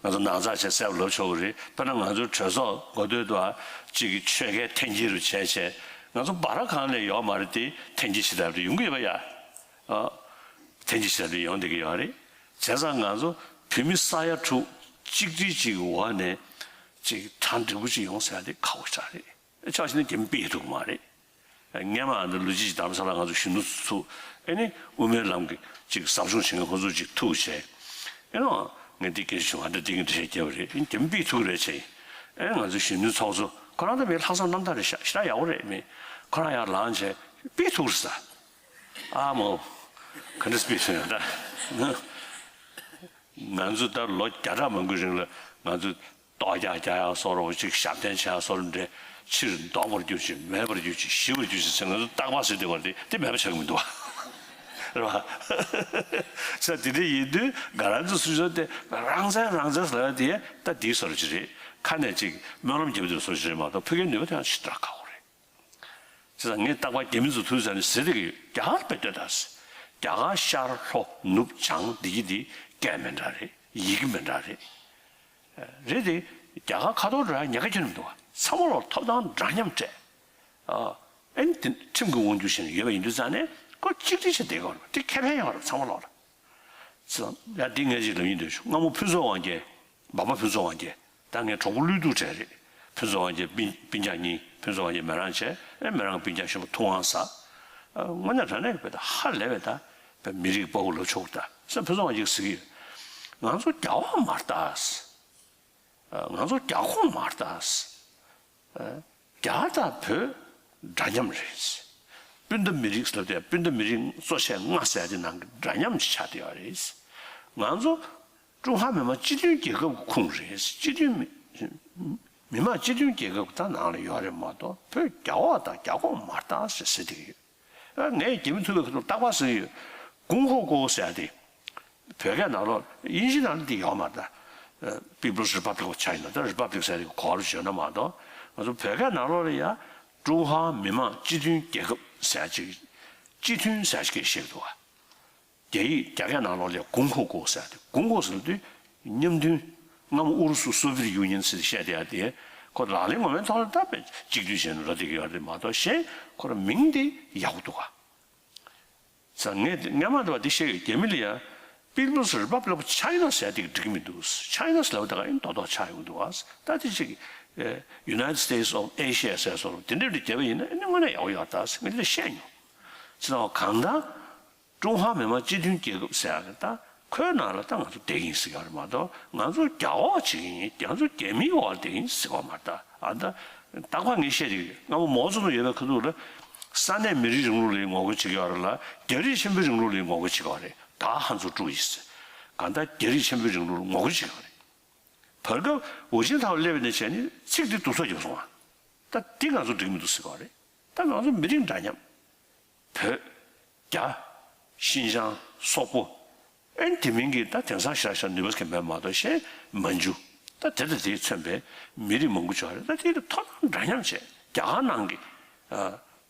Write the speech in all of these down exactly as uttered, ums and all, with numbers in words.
ང་ཚོ་ནང་ཚགས་བྱས་གསལ་པོ་ལབ་ཆོག་གི་རེད། དཔེར་ན་ང་ཚོའི་གྲོས་ཚོགས་འགོ་སྟོད་དུ་ཨ་གཅིག་གི་ཆོལ་ཁའི་འཐེན་འཁྱེར་རུ་བྱས་བྱས་ང་ཚོ་སྦ་ར་གང་ལས་ཡོད་མ་རེད་དེ། འཐེན་འཁྱེར་བྱེད་ཐབས་རེ་ཡོང་གི་ཡོད་པ་ཡ། ཨ། འཐེན་འཁྱེར་བྱེད་ཐབས་རེ་ཡོང་བསྡད་ཀྱི་ཡོད་རེད། བྱས་ཙང་ང་ཚོ་བོད་མི་ས་ཡ་དྲུག་གཅིག་སྒྲིལ་གཅིག་གི་འོག་ནས་ཅིག་གྲ་འགྲིག་པོ་ཅིག་ཡོང་ཟེར་ཡ་དེ་ཁག་པོ་ཞེ་དྲག་རེད། ཆ་བཞག་ན་རྒྱ་མི་ཕུད་ཐུབ་ཀྱི་མ་རེད། སྔས་མ་འདི་ལོ་གཅིག་རྡ་རམ་ས་ལ་ང་ཚོ་གཞོན་ནུ་ཚོ་ཨེ་ནི་དབུ་མའི་ལམ་གྱི་ཅིག་ཟབ་སྦྱོང་བྱེད་མཁན་ཁོ་ཚོ་ཅིག་ཐུག་བྱས། ཨེ་ནོ། ངས་འདི་སྐད་ཆ་བྱུང་ང་འདྲ་འདི་གི་འདྲ་བཤད་རྒྱབ་རེད། ཨེ་རྒྱ་མི་ཕུད་ཐུབ་རེད་བྱས། ཨེ་ང་ཚོ་གཞོན་ནུ་ཚོགས་གཙོ་ཁོ་རང་ད་མི་ལྷག་བསམ་རྣམ་དག་རེད་ཤག་ཞེ་དྲག་ཡག་པོ་རེད་མི། ཁོ་རང་ཡར་ལངས་བྱས་ཕུད་ཐུབ་རེད་ས། ཨ་མོ། ག་འདྲ་ཕུད་ཐུབ་ཡོང་ད། ང་ཚོ་ད་ལོ་བརྒྱ་ཕྲག་མང་པོའི་རིང་ལ་ང་ཚོ་ལྟོ་རྒྱག་རྒྱག་ཡག་བཟོ་འདྲ་ཅིག་ཞབས་བརྟན་བྱེད་ཡག་བཟོ་འདྲ་ཕྱིར་ལྡོག་པར་གྱུར་ཅིག་མེད་པར་གྱུར་ཅིག་ཞི་བར་གྱུར་ཅིག་ཟེར་ང་ཚོ་རྟག་པར་ཟེར་བསྡད་པ་དེ་དེ་མེད་པ་ཆགས་ཀྱི་མི་འདུག་བ། རེད་བ། ས་དེ་འདྲ་ཡིན་དུས་ང་རང་ཚོ་སུ་ཚོད་དེ་རང་བཙན་རང་བཙན་ཟེར་ལབ་ཡ་དེ་ད་དེའི་བཟོ་འདྲ་ཅིག་རེད། ཁ་ནས་ཅིག་སྨོན་ལམ་རྒྱབ་དུས་བཟོ་འདྲ་ཅིག་རེད་མ་གཏོགས་ཕ་གིའི་ནུས་པ་དེ་ཡང་ཞེ་དྲག་ཁག་པོ་རེད། བྱས་ཙང་ངས་རྟག་པར་རྒྱ་མི་ཚོ་ཐུག་ཙང་ནས་ཟེར་བསྡད་ཀྱི་ཡོད། རྒྱ་གར་དཔེ་ལྟོས་དང་། རྒྱ་གར་ཤར་ལྷོ་ནུབ་བྱང་འདི་གི་འདི་སྐད་མི་འདྲ་རེད། ཡི་གེ་མི་འདྲ་རེད། རེད་དེ། རྒྱ་གར་ཁ་ཐོར་འགྲོ་ཡ་ཉེན་ཁ་ཁྱོན་ནས་མི་འདུག་བ། ཚང་མ་ལོག་ཐོབ་ཐང་འདྲ་མཉམ་སྤྲད། ཨ། ཨེ་ནི་དེ་ཁྲིམས་ཀྱི་དབང་སྒྱུར་བྱས་ནས་ཡོད་པ་ཡིན་དུས་ཙང་ནས་ཁོ་གཅིག་སྒྲིལ་བྱས་བསྡད་དགོས་རེད། དེ་ཁེ་ཕན་ཡོད་རེད་ཚང་མ་ལོག་ལ། ཙང་ཡ་འདི་ངས་ཅིག་ལབ་ཡིན་འདོད་བྱུང་། སྔ་མོ་ཕུན་ཚོགས་དབང་རྒྱལ། འབའ་པ་ཕུན་ཚོགས་དབང་རྒྱལ། ད་ངའི་གྲོགས་པོ་བློ་སྡུག་གྲས་རེད། ཕུན་ཚོགས་དབང་རྒྱལ་སྤུན་སྤུན་ཀྱག་གཉིས་ཕུན་ཚོགས་དབང་རྒྱལ་མེ་རང་བྱས། ཨེ་མེ་རང་སྤུན་ཀྱག་གཞོན་པ་ཐུབ་དབང་ཟེར། ཨ། དངོས་གནས་དྲང་གནས་ཀྱི་བོད་ད་ཧ་ལས་པའི་ད་བོད་མི་རིགས་དཔའ་བོ་ལབ་ཆོག་གི་ད་ཟེར་ཕུན་ཚོགས་དབང་རྒྱལ་གྱིས་ཟེར་གྱི་ཡོད། ང་ཚོ་རྒྱ་དབང་མ་རེད་ད། ང་ཚོ་རྒྱ་ཁོངས་མ་རེད་ད། རྒྱ་དང་བོད་འདྲ་མཉམ་རེད། སྤུན་ཟླ་མི་རིགས་ཟེར་ཏེ་སྤུན་ཟླ་མི་རིགས་གཙོ་ཆེ་ལྔ་ཟེར་དེ་ནང་གི་འདྲ་མཉམ་ཞིག་ཆགས་བསྡད་ཡོད་རེད། ང་ཚོ་ཀྲུང་ཧྭ་མི་དམངས་སྤྱི་མཐུན་རྒྱལ་ཁབ་ཀྱི་ཁོངས་རེད། སྤྱི་མཐུན་མི་མི་དམངས་སྤྱི་མཐུན་རྒྱལ་ཁབ་ཀྱི་ད་ནང་ལ་ཡོད་རེད་མ་གཏོགས་བོད་རྒྱ་དབང་དང་རྒྱ་ཁོངས་མ་རེད་ད་ཟེར་ཟེར་བསྡད་ཀྱི་ཡོད། ཨ། ངས་རྒྱ་མི་ཐུག་པའི་ཁ་ཐུག་རྟག་པར་ཟེར་གྱི་ཡོད། ཀུང་ཧོ་ཀོ་ཟེར་ཡ་དེ། བོད་སྐད་ནང་ལོགས་དབྱིན་ཇི་ནང་ལ་འདི་ཡོད་མ་རེད་ད། People's Republic of China ད་Republic ཟེར་ཡ་དེ་གོ་བ་རུ་བརྗོད་ན་མ་གཏོགས་ང་ཚོ་བོད་སྐད་ནང་ལོགས་ལ་ཡ་ཀྲུང་ཧྭ་མི་དམངས་སྤྱི་མཐུན་རྒྱལ་ཁབ་ཟེར་ཡ་ཅིག་སྤྱི་མཐུན་ཟེར་ཡ་ཅིག་བཤད་འདུག་བ། རྒྱ་ཡིག་རྒྱ་སྐད་ནང་ལོགས་ལ་ཀུང་ཧོ་ཀོ་ཟེར་ཡ་དེ། ཀུང་ཧོ་ཟེར་དུས་མཉམ་མཐུན། སྔ་མོ་ཨུ་རུ་སུ་སོ་བྷི་ཡེ་ཊི་ཡུ་ནི་ཡན་ཟེར་བཤད་བསྡད་ཡ་དེ་ཁོ་ལག་ལེན་ངོ་མའི་ཐོག་ལ་ད་དཔེ་གཅིག་སྡུད་བྱས་ནས་འགྲོ་བསྡད་ཀྱི་ཡོད་རེད་མ་གཏོགས་གཞན་ཁོ་རང་མིང་དེ་ཡག་པོ་འདུག་ག་ས། ངས་སྔ་མ་དེ་བ་དེ་བཤད་ཡོད། རྒྱ་མི་ལ་ཡ་People's Republic of China ཟེར་ཡ་དེ་འགྲིག་གི་མི་འདུག China ཟེར་ལབ་ད་ག་ཨིན་ཏོག་ཏོག་ཆགས་ཡོང་འདུག་ག་ད་དེ་ཅིག་United States of Asia ཟེར་སོགས་དེ་འདྲ་འདྲ་བརྒྱབ་པ་ཡིན་ན་ཨ་ནི་དངོས་གནས་ཡག་པོ་ཡོད་ད་ཟེར་ངས་དེ་འདྲ་བཤད་མྱོང་། ཅི་ལྟར་གང་ལྟར། ཀྲུང་ཧྭ་མི་དམངས་སྤྱི་མཐུན་རྒྱལ་ཁབ་ཟེར་ཡག་གི་ད་ཁོའི་ནང་ལ་ད་ང་ཚོ་བསྡད་ཀྱི་ཡིན་ཟེར་གྱི་ཡོད་རེད་མ་གཏོགས་ང་ཚོ་རྒྱ་འོག་བྱེད་ཀྱི་ཡིན། ང་ཚོ་རྒྱ་མིའི་འོག་ལ་བསྡད་ཀྱི་ཡིན་ཟེར་གྱི་ཡོད་མ་རེད་ད། ཨ་ད་རྟག་པར་ངས་བཤད་ཀྱི་ཡོད། སྔ་མོ་མའོ་ཙེ་ཏུང་ཡོད་པའི་ཁ་ཐུག་ལ་ས་གནས་མི་རིགས་རིང་ལུགས་ལ་ངོ་རྒོལ་བྱེད་ཀྱི་ཡོད་རེད་ལ་རྒྱ་རིགས་ཆེན་པོའི་རིང་ལུགས་ལ་ངོ་རྒོལ་བྱེད་ཀྱི་ཡོད་རེད། ད་ཧན་ཙུའུ་ཀྲུའུ་ཡིས་གང་ལྟར་རྒྱ་རིགས་ཆེན་པོའི་རིང་ལུགས་ལ་ངོ་རྒོལ་བྱེད་ཀྱི་ཡོད་རེད། བར་སྐབས་ཝུ་ཅིན་ཐའོ་སླེབས་པ་ནས་བྱས་ནས་ཚིག་འདི་སྡུག་ཚོགས་རྒྱབ་སོང་བ། ད་འདི་ང་ཚོ་འགྲིག་མི་འདུག་ཟེར་གྱི་ཡོད་རེད། ད་ང་ཚོ་མི་རིགས་འདྲ་མཉམ། བོད། རྒྱ། ཤིན་ཅང་། སོག་པོ། ཨེ་དེ་མིན་གྱི་ད་དེང་སང་ཤ་ཤ་ནུས་པ་གལ་མེད་མ་གཏོགས་གཞན་མན་ཇུ། ད་དེ་དང་དེས་མཚོན་པའི་མི་རིགས་མང་པོ་ཅིག་ཡོད་རེད། ད་དེ་ཐོབ་ཐང་འདྲ་མཉམ་བྱས་རྒྱ་གར་ནང་གི་ཨ་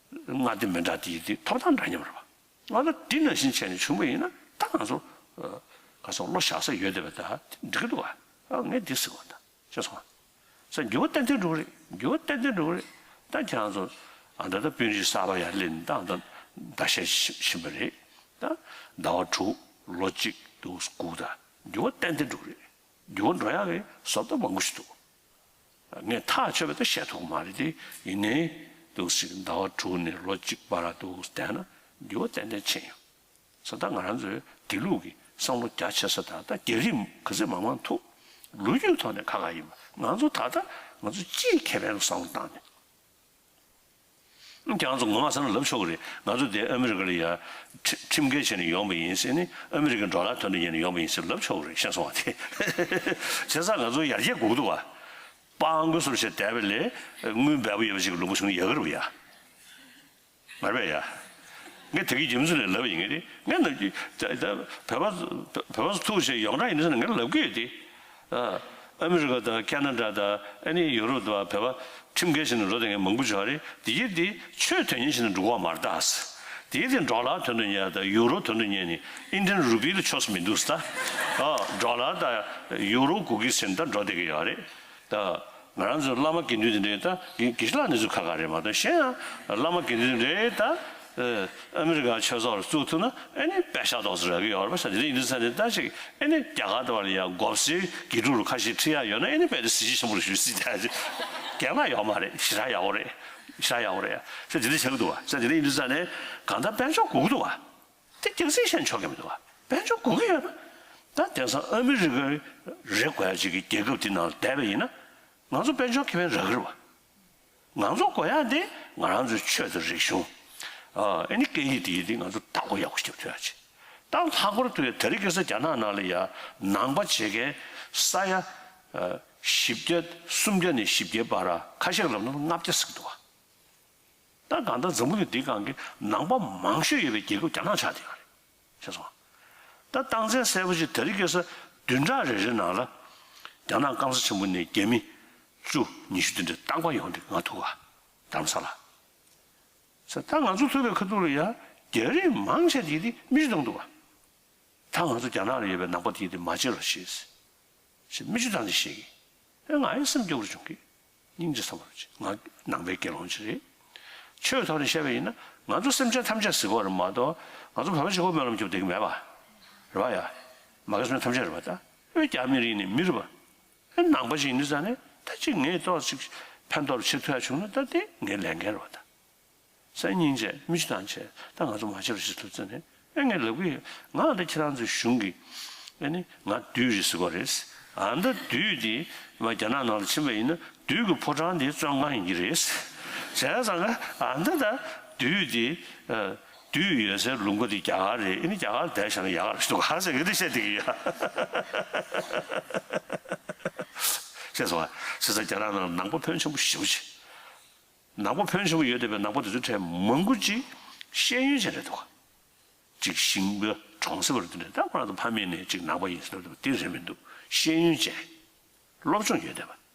མངའ་སྡེ་མི་འདྲ་དེ་ཡི་དེ་ཐོབ་ཐང་འདྲ་མཉམ་རེད་པ། ང་ཚོ་འདི་ནང་བཞིན་བྱས་ནས་བྱུང་བ་ཡིན་ན་ད་ང་ཚོ་ཨ་ག་ཚོད་བློ་བཞག་ས་ཡོད་བསྡད་པ་ད་འགྲིག་གི་འདུག་ག་ཨ་ངས་འདི་ཟེར་གྱི་ཡོད་ད། ཤེས་སོང་ང་། ས་འགྱུར་བ་ཏན་ཏན་འགྲོ་གི་རེད། འགྱུར་བ་ཏན་ཏན་འགྲོ་གི་རེད། ད་ཁྱེད་རང་ཚོ་ཨ་ད་ད་དཔོན་རིགས་གསར་པ་ཡར་སླེབས་ནས་ད་ཨ་ད་ཟླ་ཤས་བཞིན་པ་རེད། ད་ཟླ་བ་དྲུག་ལོ་གཅིག་འདུག་སྒུག་ད་འགྱུར་བ་ཏན་ཏན་འགྲོ་གི་རེད། འགྱུར་བ་འགྲོ་ཡག་གི་བཟོ་ལྟ་མང་པོ་ཞིག་འདུག་ངས་ཐག་ཆོད་པ་ད་བཤད་ཐུབ་ཀྱི་མ་རེད་དེ། ཡིན་ནའི་འདུག་ཟླ་བ་དྲུག་ནས་ལོ་གཅིག་བར་འདུག་བསྡད་ན་འགྱུར་བ་ཏན་ཏན་ཕྱིན་ཡོང་། ས་ད་ང་རང་ཚོའི་དེ་ལུགས་ཀྱི་བསམ་བློ་རྒྱ་ཆེ་ས་དང་ད་རྒྱ་རིགས་ག་ཚོད་མང་མང་ཐུག་ལོ་རྒྱུས་ཐོག་ནས་ཁ་ཁ་ཡིན་པ་ང་ཚོ་ད་ལྟ་ང་ཚོ་སྤྱིའི་ཁེ་ཕན་ལ་བསམ་བློ་བཏང་ནས། ཁྱེད་རང་ཚོ་ངོ་མ་བསམ་བློ་ལབ་ཆོག་གི་རེད། ང་ཚོ་དེ་ཨ་མི་རི་ཀ་ལ་ཡ་ཁྲི་ཁྲིམས་འགལ་བྱས་ནས་ཡོང་པ་ཡིན་ཟེར་ནས་ཨ་མི་རི་ཀའི་ཌོ་ལར་དོན་དུ་ཡིན་ནས་ཡོང་པ་ཡིན་ཟེར་ལབ་ཆོག་གི་རེད། ཤེས་སོང་བ་དེ། བྱས་ཙང་ང་ཚོ་ཡར་རྒྱས་དགོས་འདུག་བ། སྤང་དགོས་སོར་བྱས་བསྡད་པ་ལས་དངུལ་འབེལ་པོ་ཡོད་པ་ཞིག་ལུང་པ་བྱུང་ན་ཡག་གི་རེད་བ་ཡ། མ་རེད་པས་ཡ། ངས་དེ་གི་རྒྱུ་མཚན་ལས་ལབ་ཡིན་ངེས་རེད། ངས་ནམ་རྒྱུན་ད་ད་བོད་པ་བོད་པ་ཚོ་ཐུག་བྱས་ཡོངས་གྲགས་ཡིན་ན་ཟེར་ན་ངས་ལབ་གི་ཡོད་དེ། ཨ་ཨ་མི་རི་ཀ་དང་ཁེ་ན་ཌ་དང་ཨ་ནི་ཡུ་རོབ་དང་བོད་པ་ཁྲིམས་འགལ་བྱས་ནས་འགྲོ་བསྡད་མཁན་མང་པོ་ཅིག་ཡོད་རེད། དེ་གི་དེ་ཆོས་དོན་གཉེར་བྱས་ནས་འགྲོ་གི་ཡོད་མ་རེད་ད། དེའི་དེ་ཌོ་ལར་དོན་དུ་གཉེར་དང་ཡུ་རོ་དོན་དུ་གཉེར་ནས་ཨིན་ཌི་ཡན་རུ་པི་ལ་ཆོས་སུ་མི་འདུག་ཟེར། ད་ཨ་ཌོ་ལར་དང་ཡུ་རོ་སྒུག་གི་ཟེར་ནས་ད་འགྲོ་བསྡད་ཀྱི་ཡོད་རེད། ད་ང་རང་ཚོའི་བླ་མ་དགེ་འདུན་དེ་འདྲའི་ད་དགེ་དགེ་བཤེས་ལགས་གནས་ཚུལ་ཁ་ཁ་རེད་མ་གཏོགས། གཞན་ཡང་བླ་མ་དགེ་འདུན་དེ་འདྲའི་ད་ཨ་མི་རི་ཀ་ཆོས་ཚོགས་ལ་བཙུགས་ཐུབ་ན་ཨ་ནི་པད་ཤག་ཏོག་ཙམ་རག་གི་ཡོད་རེད་པ། ས་དེ་འདྲ་ཡིན་དུས་ས་ནས་ད་ཅིག་ཨ་ནི་རྒྱ་གར་དུ་བ་ལ་ཡང་མགོ་སེར་དགེ་ཕྲུག་ལ་ཁ་ཤས་ཁྲིད་ཡག་ཡོད་ན་ཨ་ནི་དཔེ་དེ་གཟི་བརྗིད་ཆེན་པོ་རེད་ཞུ་སྲིད་ད་ཅིག་རྒན་ལགས་ཡོད་མ་རེད། ཞེ་དྲག་ཡག་པོ་རེད། ཞེ་དྲག་ཡག་པོ་རེད། ས་དེ་འདྲ་ཆགས་ཀྱི་འདུག་བ། ས་དེ་འདྲ་ཡིན་དུས་ས་ནས་གང་ལྟར་དཔལ་འབྱོར་དགོས་ཀྱི་འདུག་བ། དེ་རྒྱལ་སྲིད་བཤད་ཆོག་གི་མི་འདུག་བ། དཔལ་འབྱོར་དགོས་ཀྱི་ཡོད་ན། ད་དེང་སང་ཨ་མི་རི་ཀའི་རེ་དགོས་ཡ་ཅིག་གི་རྒྱལ་ཁབ་དེ་ནང་ལ་བསྡད་པ་ཡིན་ན། ང་ཚོ་དཔལ་འབྱོར་ཁེ་ཕན་རག་གི་རེད་བ། ང་ཚོ་དགོས་ཡ་དེ་ང་རང་ཚོའི་ཆོས་དང་རིག་གཞུང་། ཨ་ཨ་ནི་སྐད་ཡིག་དེ་ཡིན་དེ་ང་ཚོ་བདག་པོ་ཡག་པོ་རྒྱབ་ཐུབ་ཡ་ཅིག་ད་ལྷག་པར་དུ་ཡ་དེ་རིང་ཁ་སང་རྒྱ་ནག་ནང་ལ་ཡ་ནང་པ་བྱེད་མཁན་ས་ཡ་ཨ་བཞི་བརྒྱ་སུམ་བརྒྱ་ནས་བཞི་བརྒྱའི་བར་ཁ་ཤས་ལབ་ན་ལྔ་བརྒྱ་ཟེར་གི་འདུག་བ། ད་གང་ལྟར་འཛམ་བུ་གླིང་འདིའི་སྒང་གི་ནང་པ་མང་ཤོས་ཡོད་པའི་རྒྱལ་ཁབ་རྒྱ་ནག་ཆགས་བསྡད་ཡོད་རེད། ཤེས་སོང་། ད་རྟགས་མཚན་གསལ་པོ་ཅིག་དེ་རིང་ཁ་སང་བདུན་ཕྲག་རེ་རེའི་ནང་ལ་རྒྱ་ནག་སྐམ་ས་ཆེན་པོ་ནས་རྒྱ་མི་བཅུ་ཉི་ཤུ་དེ་འདྲ་རྟག་པར་ཡོང་དུས་ང་ཐུག་ག་རྡ་རམ་ས་ལ། ས་ད་ང་ཚོ་ཐུག་པའི་ཁ་ཐུག་ལ་ཡ་རྒྱ་རིགས་མང་ཆེ་དེ་དེ་མི་ཤི་བཏང་འདུག་ག་ད་ང་ཚོ་རྒྱ་ནག་ལ་ཡོད་པའི་ནང་པ་དེ་དེ་མ་བྱེད་རོགས་ཞེས། ཞེས་མི་ཆུ་དང་ནི་ཞིག་ཨེ་ང་ཡི་སེམས་སྐྱོ་བོར་བྱུང་གི། སྙིང་རྗེ་ཚ་བོར་བྱེད། ང་ནང་པའི་དགེ་སློང་ཅིག་རེད། ཆོས་ཐོག་ནས་བཤད་པ་ཡིན་ན་ང་ཚོ་སེམས་ཅན་ཐམས་ཅད་ཟེར་གོ་རེད་མ་གཏོགས་ང་ཚོ་བོད་པ་ཞིག་ཧོ་སྨོན་ལམ་རྒྱབ་བསྡད་ཀྱི་མེད་པ། རེད་བ་ཡ། མ་གེ་སྨོན་ཐམས་ཅད་རེད་བ་ད། ཨེ་རྒྱ་མི་རིགས་ནི་མི་རེད་བ། ཨེ་ནང་པ་ཞིག་ཡིན་དུས་ཙང་ནས་ད་ཅིག་ངས་ཏོག་ཅིག་ཕན་ཐོགས་ཆེ་ཐུབ་ཡ་བྱུང་ན་ད་དེ་ངའི་ལས་འགན་རེད་བ་ད། སང་ཉིན་བྱས་མི་ཆུ་དང་བྱས་ད་ང་ཚོ་མ་བྱེད་རོགས་ཞེས་ཐུབ་ཚོད་ནས་ཨེ་ངས་ལབ་གི་ཡོད། ང་ལ་ཁྱེད་རང་ཚོའི་གཞུང་གིས་ཨེ་ནི་ང་བདུད་རེད་ཟེར་གོ་རེད། ཨ་མདའ་བདུད་དེ་མ་རྒྱ་ནག་ནང་ལ་ཕྱིན་པ་ཡིན་ན་བདུད་ཀྱི་ཕོ་བྲང་དེ་བཙོན་ཁང་ཡིན་གྱི་རེད། བྱས་ཙང་ང་ཨ་མདའ་ད་བདུད་དེ་བདུད་ཡོད་སའི་ལུང་པ་དེ་རྒྱ་གར་རེད། ཨེ་ནི་རྒྱ་གར་བསྡད་བཞག་ན་ཡག་ག་རེད་འདུག་ག་ཟེར་གི་དེ་བཤད་བསྡད་ཀྱི་ཡོད། ཤེས་སོང་ཨ། བྱས་ཙང་རྒྱ་ནག་ནང་ནང་པ་ཕོན་ཆེན་པོ་ཞེ་པོ་ཅིག་ནང་པ་ཕོན་ཆེན་པོ་ཡོད་བསྡད་པའི་ནང་པ་དེ་ཚོའི་གྲས་མང་པོ་ཅིག་ཤེས་ཡོན་ཅན་རེད་འདུག་ཅིག་ཞིང་པ་གྲོང་གསེབ་པ་རེད་འདུག་ད་ཁོ་རང་ཚོ་ཕ་མེས་ནས་ཅིག་ནང་པ་ཡིན་ཟེར་འདུག་དེ་རེད་མི་འདུག་ཤེས་ཡོན་ཅན། སློབ་སྦྱོང་ཡོད་བསྡད་པ།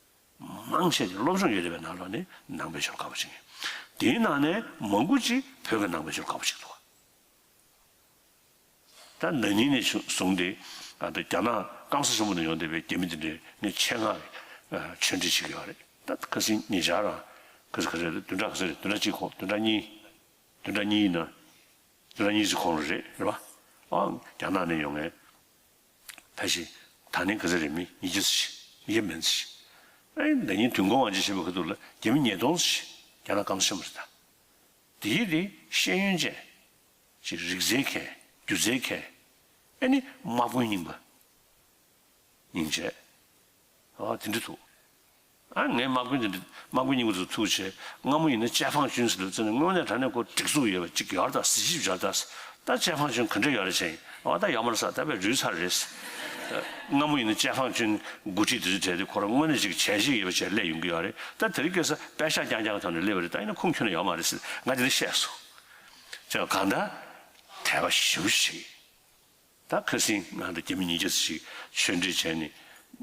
མང་ཆེ་ཅིག་སློབ་སྦྱོང་ཡོད་བསྡད་པའི་ནང་ལོགས་ནས་ནང་པའི་ཆོས་དགའ་པོ་ཅིག་ཡིན། དེའི་ནང་ནས་མང་པོ་ཅིག་བོད་ཀྱི་ནང་པའི་ཆོས་དགའ་པོ་ཅིག་འདུག་ད་ན་ནིང་ནས་བཟུང་སྟེ་ཨ་ད་རྒྱ་ནག་སྐམ་ས་ཆེན་པོ་ནས་ཡོང་བསྡད་པའི་རྒྱ་མི་དེ་འདྲའི་ངས་ཆེད་མངགས་ཆོས་འབྲེལ་བྱེད་ཀྱི་ཡོད་རེད། ད་ཁ་སང་ཉེ་ཆར་རང་ཁ་སང་ག་རེ་རེད། བདུན་ཕྲག་ག་ཚོད་རེད། བདུན་ཕྲག་གཅིག་གོང་། བདུན་ཕྲག་གཉིས། བདུན་ཕྲག་གཉིས་ཡིན་ན། བདུན་ཕྲག་གཉིས་ཙམ་གོང་རེད་རེད་པ། ཨ་རྒྱ་ནག་ནས་ཡོང་མཁན་ཕལ་ཆེར་ད་ནི་ག་ཚོད་རེད། མི་ཉིས་བརྒྱ་ཙམ་ཞིག་ཉིས་བརྒྱ་མིན་ཙམ་ཞིག་ཨ་ནི་ད་ནི་བདུན་གོང་བ་ཅིག་ཕྱིན་པའི་ཁ་ཐུག་ལ་རྒྱ་མི་ཉིས་སྟོང་ཙམ་ཞིག་རྒྱ་ནག་སྐམ་ས་ཆེན་པོ་རེད་ད། དེའི་རིགས་ཤེས་ཡོན་ཅན། ཅིག་རིག་རྩལ་མཁན། སྒྱུ་རྩལ་མཁན། ཨེ་ནི་དམག་དཔོན་རྙིང་པ། སྙིང་རྗེ། ཨ་དེ་འདྲ་འདུག་ཨ་ངས་དམག་དཔོན་དེ་འདྲ་དམག་དཔོན་རྙིང་པ་ཚོ་ཐུག་བྱས་སྔ་མོ་ཡིན་ན་ཅའེ་ཧྥང་ཅུན་ཟེར་ལབ་ཙང་ནས་དངོས་གནས་དྲང་གནས་ཁོ་སྒྲིག་འཛུགས་ཡོད་པ་ཅིག་ཡོད་རེད་ད། གཟི་བརྗིད་ཡོད་རེད་ད། ད་ཅའེ་ཧྥང་ཅུན་ག་འདྲ་ཡོད་རེད་ཟེར་ཡིན། ཨ་ད་ཡོད་མ་རེད་ཟེར། ད་དཔེ་རུལ་ཚར་རེད་ཟེར། སྔ་མོ་ཡིན་ན་ཅའེ་ཧྥང་ཅུན་འགོ་ཁྲིད་དེ་ཚོ་གྲས་དེ་ཁོ་རང་དངོས་གནས་ཅིག་བྱས་རྗེས་ཡོད་པ་བྱས་སླེབས་ཡོང་གི་ཡོད་རེད། ད་དེ་རིང་ཁ་སང་པད་ཤག་རྐྱང་རྐྱང་གི་ཐོག་ནས་སླེབས་པ་རེད། ད་ཡིན་ན་ཁུངས་འཁྱོལ་ནས་ཡོད་མ་རེད་ཟེར་ང་དེ་འདྲ་བཤད་སོང་། ཅེས་གང་ལྟར་དད་པ་ཞེ་པོ་ཞིག་ད་ཁ་སང་ང་དང་རྒྱ་མི་ཉིས་བརྒྱ་ཙམ་ཞིག་ཆོས་འབྲེལ་བྱས་ནས་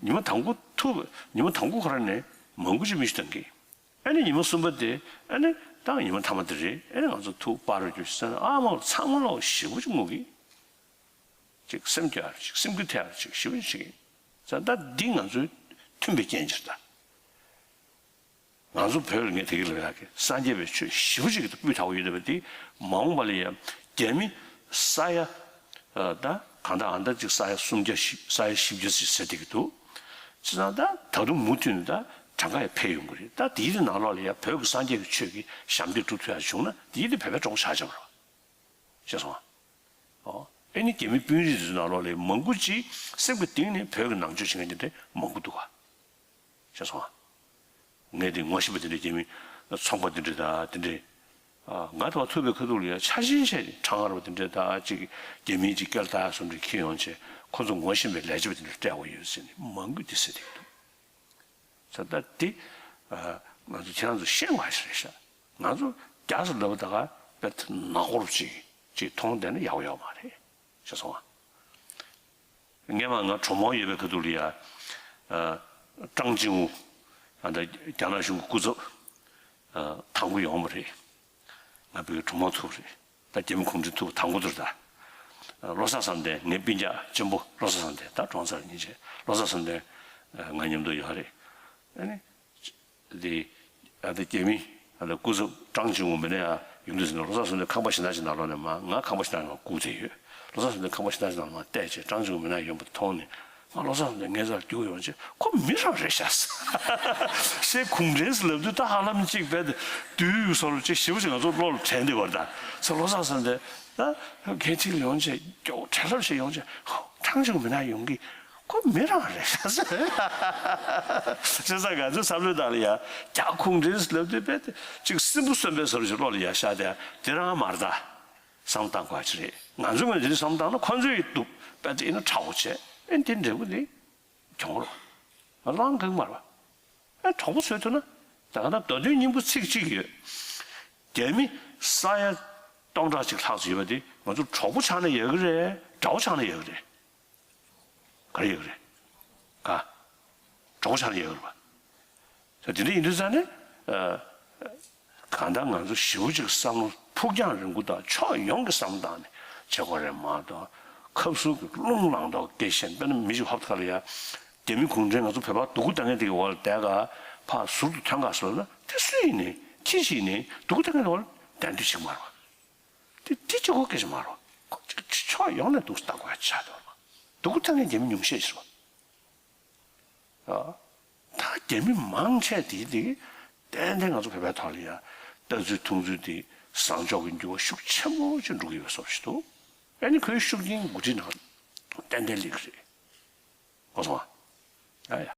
ཉི་མ་དང་པོ་ཐུག་ཉི་མ་དང་པོ་ཁོ་རང་ནས་མང་པོ་ཅིག་མི་ཤི་བཏང་གི་ཨ་ནི་ཉི་མ་གསུམ་པ་དེ་ཨ་ནི་ད་ཉི་མ་མཐའ་མ་དེ་རེད། ཨ་ནི་ང་ཚོ་ཐུག་པར་རྒྱུ་ཟེར་ཨ་མ་ཚང་མ་ལོག་ཞེ་པོ་ཅིག་ངུ་གི་ཅིག་སེམས་སྐྱོ་བ་ཅིག་སེམས་འགུལ་ཐེབས་པ་ཅིག་ཞེ་པོ་ཅིག་བྱེད་ཀྱི་ད་ད་འདི་ང་ཚོའི་མཐུན་པའི་རྐྱེན་ཅིག་རེད་ད། ང་ཚོ་བོད་ལ་ངས་དེ་གི་ལབ་ཡག་གི་སངས་རྒྱས་པའི་ཆོས་ཞེ་པོ་ཅིག་གི་སྤུས་དག་པོ་ཡོད་བསྡད་པ་འདི་མ་འོངས་པ་ལ་ཡང་རྒྱ་མི་ས་ཡ་ད་གང་ལྟར་ཨ་ད་ཅིག་ས་ཡ་སུམ་བརྒྱ་བཞི་ས་ཡ་བཞི་བརྒྱ་ཅིག་ཟེར་བསྡད་ཀྱི་འདུག་བྱས་ཙང་ད་ད་དུང་མུ་མཐུད་ནས་ད་གྲངས་ཀ་ཡང་འཕེལ་ཡོང་གི་རེད། ད་དེའི་དེ་ནང་ལོགས་ལ་ཡང་བོད་ཀྱི་སངས་རྒྱས་ཀྱི་ཆོས་ཀྱི་ཞབས་འདེགས་སྒྲུབ་ཐུབ་ཡག་བྱུང་ན་དེའི་དེ་བོད་པའི་གྲོགས་པོ་ཆགས་ཆགས་པ་རེད། ཤེས་སོང་ཨ། ཨོ། ཨེ་ནི་རྒྱ་མི་དཔོན་རིགས་ཚོའི་ནང་ལོགས་ལ་མང་པོ་ཅིག་སེམས་ཀྱི་གཏིང་ནས་བོད་ཀྱི་ནང་ཆོས་བྱེད་མཁན་དེ་འདྲ་མང་པོ་འདུག་ག་ཤེས་སོང་ཨ། ངས་དེ་ངོ་ཤེས་པ་དེ་འདྲ་རྒྱ་མི་ཚོང་པ་དེ་འདྲ་དང་དེ་འདྲ། ཨ་ང་དང་ཐུག་པའི་ཁ་ཐུག་ལ་ཡང་ཆ་ཤས་ཆེ་ནས་ཁྲང་ངར་བ་དེ་འདྲ་དང་ཅིག་རྒྱ་མིའི་ཅིག་སྐད་ལྟ་སོང་འདྲ་འཁྱེར་ཡོང་བྱས་ཁོ་ཚོ་ངོ་ཤེས་པའི་ལས་བྱེད་པ་དེ་འདྲ་སྤྲད་དགོས་ཡོད་ཟེར་ནས་མང་པོས་དེ་ཟེར་བསྡད་ཀྱི་འདུག་ད་ལྟ་འདི་ང་ཚོ་ཁྱེད་རང་ཚོ་ཤེས་དགོས་ཞིག་རེད་ཤག་ང་ཚོ་རྒྱ་ཟེར་ལབ་པ་ད་ག་དཔེ་ནག་པོ་ཅིག་ཅིག་མཐོང་བསྡད་ན་ཡག་པོ་ཡོད་མ་རེད་ཤག་སོང་ང་། སྔས་མ་ང་གྲོགས་མོ་ཡོད་པའི་ཁ་ཐུག་ལ་ཡ་ཀྲང་ཅིང་ཝུ་ཨ་ད་རྒྱ་ནག་གཞུང་གི་སྐུ་ཚབ་དང་པོ་ཡོང་བ་རེད། ང་བོད་ཀྱི་གྲོགས་མོ་ཐུག་རེད། ད་རྒྱ་མི་གུང་ཁྲན་ཐུག་པ་དང་པོ་དེར་ད། བློ་བཟང་བསམ་གཏན་ངའི་སྤུན་ཀྱག་གཅེན་པོ་བློ་བཟང་བསམ་གཏན་ད་ཀྲོང་ཚར་ཉིན་བྱས་བློ་བཟང་བསམ་གཏན་ང་མཉམ་དུ་ཡོད་རེད། ཨ་ནི། དེ། ཨ་དེ་རྒྱ་མི། ཨ་ལ་སྐུ་ཚབ་ཀྲང་ཅིང་ཝུ་མི་ནས་ཡ་ཡོང་དུས་ཟིན་ན་བློ་བཟང་བསམ་གཏན་ཁང་པ་ཞིག་ནང་ཅིག་ནང་ལོགས་ནས་མ་ང་ཁང་པ་ཞིག་ནང་ལ་སྒུག་བསྡད་ཡོད། བློ་བཟང་བསམ་གཏན་ཁང་པ་ཞིག་ནང་ཅིག་ནང་ལ་མ་བལྟས་བྱས་ཀྲང་ཅིང་ཝུ་མི་ནས་ཡོང་པ་མཐོང་ནས། ང་བློ་བཟང་བསམ་གཏན་ངའི་རྩར་རྒྱུགས་ཡོང་བྱས་ཁོ་མི་རང་རེད་ཤག་ཟེར། གུང་ཁྲན་ཟེར་ལབ་དུས་ད་ཧ་ལམ་གཅིག་རྦད་དེ་དུས་ཡུན་སོར་གཅིག་ཞེ་པོ་ཅིག་ང་ཚོ་བློ་ལ་དྲན་བསྡད་པ་རེད་ད། ཟེར་བློ་བཟང་བསམ་གཏན་ད་གལ་ཆེ་ལ་ཡོང་བྱས་མགྱོགས་བྲེལ་ལྷབ་བྱས་ཡོང་བྱས་ཧོ་ཀྲང་ཅིང་ཝུ་མི་ནས་ཡོང་གི་ཁོ་མི་རང་རེད་ཤག་ཟེར། བྱས་ཙང་ང་ཚོའི་བསམ་བློའི་ནང་ལ་ཡ་རྒྱ་གུང་ཁྲན་ཟེར་ལབ་དུས་རྦད་དེ་གཅིག་སྲིན་འབུ་གསོན་པའི་བཟོ་འདྲ་ཞིག་བློ་ལ་ཡ་ཤར་བསྡད་དེ་རང་མ་རེད་ད། བསམ་བློ་བཏང་དགོས་ཀྱི་རེད། ང་ཚོ་ངོས་འདི་བསམ་བློ་བཏང་ན་ཁོ་ཚོས་ཡིད་སྡུག་པས་དེ་ཡིན་ན་ཁྲ་བོ་བྱས་ཨེ་འདི་འབྲས་བུ་འདི་གྱོང་རོགས་ལང་གང་མ་རེད་པ། ཨེ་གྲོགས་པོ་བཟོས་ཐུབ་ན་ད་ག་ད་མདོ་དོན་སྙིང་པོ་ཚིག་གཅིག་ཡོད། རྒྱ་མི་ས་ཡ་སྟོང་ཕྲག་གཅིག་ལྷག་ཙམ་ཡོད་པ་འདི་ང་ཚོ་གྲོགས་པོ་ཆགས་ན་ཡག་གི་རེད་དགྲ་བོ་ཆགས་ན་ཡག་གི་རེད། ག་རེ་ཡོད་རེད། ག་གྲོགས་པོ་ཆགས་ན་ཡོད་རེད་པ། ད་དེ་འདྲ་ཡིན་དུས་ཙང་ནས། གང་ལྟར་ང་ཚོ་ཞེ་པོ་ཅིག་བསམ་བློ་ཕུགས་རྒྱང་རིང་པོ་དང་ཕྱོགས་ཡོངས་ཀྱི་བསམ་བློ་བཏང་ནས་བྱེད་དགོས་རེད་མ་གཏོགས་ཁབ་སུ་གི་རླུང་ལངས་མདོག་སྐད་བཤད་དཔེར་ན་མི་ཞིག་ཧོབ་ཁ་ལ་ཡ། རྒྱ་མི་གུང་ཁྲན་ང་ཚོ་བོད་པ་སྡུག་གུ་བཏང་མཁན་དེ་གི་འོག་ལ་བསྡད་ག་ཕར་ཟུར་དུ་ཐོན་ག་སོང་ན་དེ་སུ་ཡིན་ནའི་ཅི་ཞིག་ཡིན་ནའི་སྡུག་གུ་བཏང་མཁན་དེ་འོག་ལ་བསྡད་འདོད་ཅིག་མ་རེད་པ། དེ་དེ་གཅིག་པོ་སྐད་ཆ་མ་རེད་པ། ཁོ་ཅིག་ཕྱོགས་ཡོངས་ནས་སྡུག་བཏང་དགོས་ཡ་ཆགས་འདུག་པ། སྡུག་གུ་བཏང་མཁན་རྒྱ་མི་ཉུང་ཤས་ཤིག་རེད་པ། ད་རྒྱ་མི་མང་ཆེ་དེ་དེ་ཏན་ཏན་ང་ཚོ་བོད་པའི་ཐོག་ལ་ཡ་ལྟ་ཚུལ་མཐོང་ཚུལ་དེ་བཟང་ཕྱོགས་ཀྱི་འགྱུར་བ་ཤུགས་ཆེན་པོ་ཅིག་འགྲོ་གི་ཡོད་བཟོ་ཞིག་འདུག་ཨ་ནི་ཁོའི་ཤུགས་རྐྱེན་འགོ་ཁྲིད་ནང་ཏན་ཏན་སླེབས་ཀྱི་རེད། གོ་སོང་ཨ། ཨ་ཡ།